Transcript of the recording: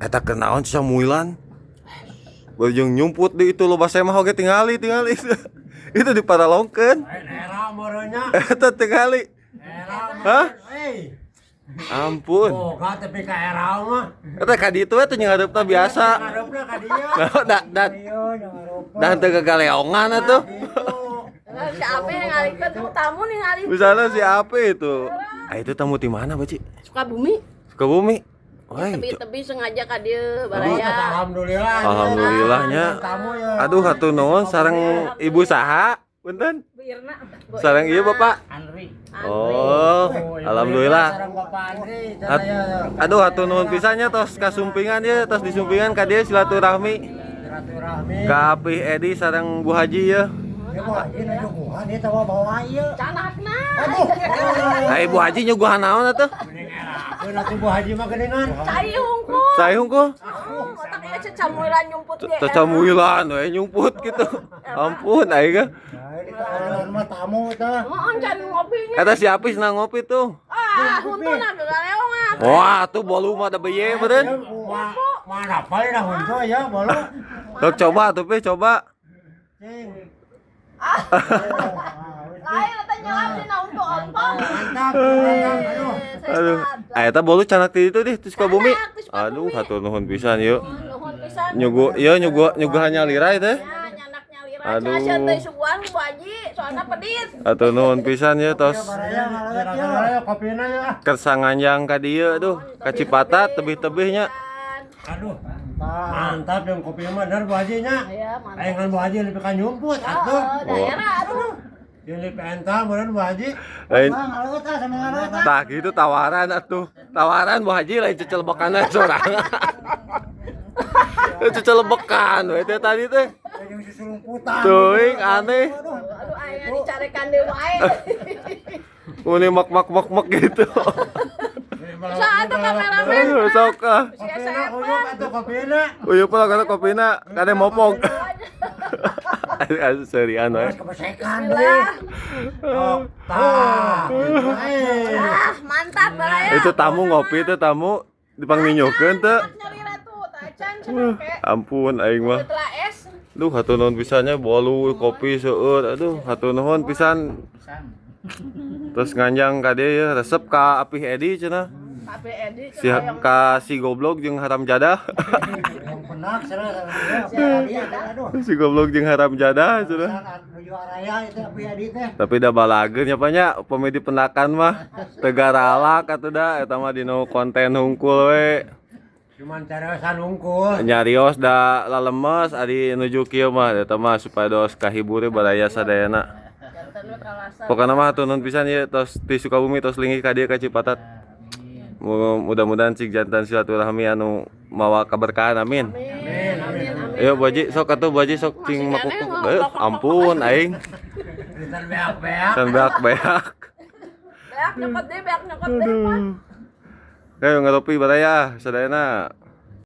Eta kenaon Samuilan? Bari jeung nyumput di itu loba semah oge, tingali tingali itu diparalongkeun. Lain era meureunnya. Eta tingali. Era. Hah? Hei. Ampun. Boga tapi ka era mah. Eta ka ditu we teh ngareupna biasa. Ngareupna ka dieu. Nah, da da da teu gagaleongan atuh. Gitu. Nah, si Ape yang ngalikeun tuh tamu nih ngalikeun. Misalnya si Ape itu. Ah, itu tamu di mana, Baci? Sukabumi. Sukabumi. Wah, Tebi-tebi sengaja ka dieu Aduh, baraya. alhamdulillah. Alhamdulillahnya. Tamu ya. Aduh, hatur nuhun sareng ibu saha? Punten. Bu Irna. Bu Sareng ieu Irna. Bapak. Andri. Andri. Oh, alhamdulillah. Sareng Bapak Andri. Aduh, hatur nuhun pisannya tos kasumpingan ya, tos disumpingan ka dieu silaturahmi. Silaturahmi. Ka Apih Edi sareng Bu Haji ya. Ya Bu Haji nyuguhan ieu tawa bawa ieu. Canakna. Aduh. Nah, Ibu Haji nyuguhan naon atuh? Mending erakeun atuh Bu Haji mah geuningan. Cai hungkul. Cai hungkul. Oh, otak ieu cecamuilan nyumput ge. Cacamuilan we nyumput gitu. Ampun aing ge. Nah, ini tawaran mah tamu tah. Mohon can ngopinya. Eta si Apis na ngopi tuh. Ah, huntuna gagaleongan. Wah, tuh bolu mah da beye meureun. Mana apa dah huntu ya bolu. Sok coba tuh Pi, coba. Cing. Lain eta nyelam dina untuk ompong. Mantap, mantap. Aduh. Aduh, ah, eta bolu canak ti ditu dih ti Sukabumi. Canak ti Sukabumi. Aduh, hatur nuhun pisan yeuh. Nuhun pisan. Nyuguh, ieu nyuguh nyuguhan nyalira teh. Ya, nyanak nyalira. Aduh. Aduh. Teh suguhan Bu Haji, soalna pedit. Hatur nuhun pisan ya tos Baraya ngaleut ya. Kopina ya. kersa nganjang ka dieu aduh, ka Cipatat tebih-tebihnya. Aduh. Mantap yang kopi mah bener Bu Haji nya. Iya, mantap. Aing kan Bu Haji lebih kan nyumput atuh. Oh, daerah aduh. Jeung lebih entah meureun Bu Haji. Lain Ngaleut ah sama ngaleut ah. tah gitu tawaran atuh. Tawaran Bu Haji lain cecelebekana sorangan. Cecelebokan we teh tadi teh. Jeung susulumputan. Teuing aneh. Aduh. Aduh, aya dicarekan deui wae. Muni mak mak mak mak gitu. Saat tuh kameramen. Aduh, sok ah. Kopina uyup atuh kopina. Uyup lah karena kopina kade mopok. Aduh, serian we. Terus kebesekan deui. Bismillah. Oh, tah. Gitu, eh. Ah, mantap baraya. Itu tamu ngopi teh tamu dipangminyukeun teh. Nyalira tuh, tacan cenah ke. Ampun aing mah. Setelah es. Duh, hatur nuhun pisannya bolu, kopi seueur. Aduh, hatur nuhun pisan. Pisan. Terus nganjang ka dieu ya, resep ka Apih Edi cenah. Pak Edi Si ka si goblok jeung haram jadah. Yang penak cenah sama dia. Aduh. Si goblok jeung haram jadah cenah. Menuju araya itu Api Adi teh. Tapi da balageun nya nya upami dipendakan mah teu garalak atuh da eta mah dinu konten hungkul we. Cuman careosan hungkul. Nyarios da lalemes ari nuju kieu mah eta mah supados kahibur baraya sadayana. Janten we kalasan. Pokokna mah hatur nuhun pisan ieu tos ti Sukabumi tos linggih ka dieu ka Cipatat. Mudah-mudahan cik janten silaturahmi anu mawa keberkahan, amin. Amin, amin, amin. Ayo Bu Haji, sok atuh Bu Haji sok cing Masih keneh makukuk. ngomong. Eh, ampun aing. Can beak-beak. Can beak-beak. Beak nyokot deui, beak nyokot deui, Pak. Ayo ngopi baraya sadayana.